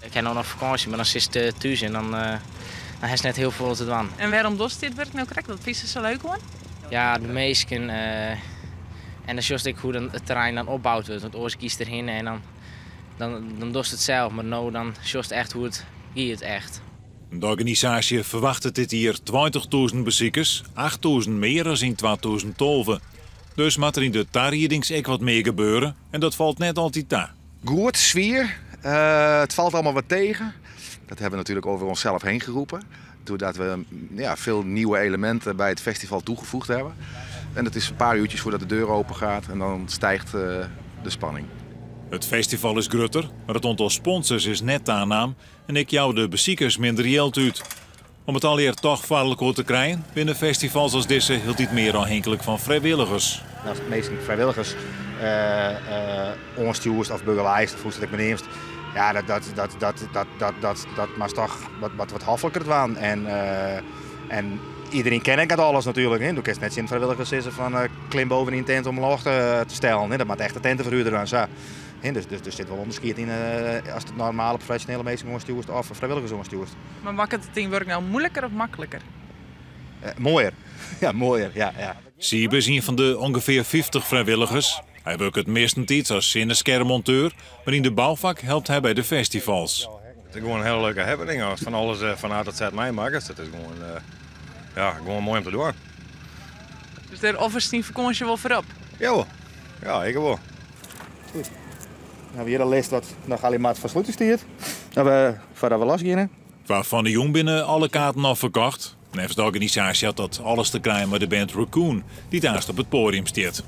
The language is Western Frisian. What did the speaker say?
Ik ha no noch fakânsje, mar dan sitst thús en dan dan hast net hiel folle te dwaan. En wêrom dochst dit wurk no krekt? Wat fynst der sa leuk oan? Ja, de minsken en dan sjochst ek hoe't dan it terrein dan opboud wurdt. Want oars giest derhinne en dan, dan, dan dochst it sels. Mar no dan sjochst echt hoe't it giet, echt. De organisaasje ferwachtet dit jier 20.000 besikers, 8.000 mear as yn 2012. Dus moat der yn de tariedings ek wat mear gebeure en dat falt net altyd ta. Goed, swier. Het valt allemaal wat tegen. Dat hebben we natuurlijk over onszelf heen geroepen. Doordat we, ja, veel nieuwe elementen bij het festival toegevoegd hebben. En het is een paar uurtjes voordat de deur open gaat en dan stijgt de spanning. It festival is grutter, mar it oantal sponsors is net tanaam en ek jouwe de besikers minder jild út. Om it allegear toch foar elkoar te krijen, binne festivals as dizze hieltyd mear ôfhinklik fan frijwilligers. As minsken frijwilligers oanstjoerst of begeleidst, of hoe'tst it ek mar neamst, ja, dat, dat, dat, dat, dat, dat, dat, dat moatst toch wat, wat, wat hofliker dwaan. En iedereen ken ek net alles natuerlik. Hè. Do kinst net tsjin frijwilligers sizze fan klim boven yn tent om ljocht te stellen. Hè. Dat moat echt de tenteferhuurder dwaan. Sa. Hè, dus der sit wol ûnderskied yn as it normale profesjonele minsken oanstjoerst of frijwilligers oanstjoerst. Mar makket it dyn wurk no muoiliker of makliker? Moaier. Ja, moaier. Ja. Siebe is ien fan de ûngefear 50 frijwilligers. Hy wurket meastentiids as sinneskermmonteur, mar yn de boufak helpt hy by de festivals. It is gewoan in hiele leuke happening. Ast fan alles fan A tot Z meimakkest, it is gewoan, ja, gewoan moai om te dwaan. Dus dêr offerst dyn fakânsje wol foar op? Jawol, ja, ik wol. Goed. Dan hawwe we hjir in list wat noch allegear moat foar sluting stiet. Dat we foardat we los geane. Foar fan 'e jûn binne alle kaarten al ferkocht. Neffens de organisaasje hat dat alles te krijen mei de band Raccoon, dy't aanst op it poadium stiet.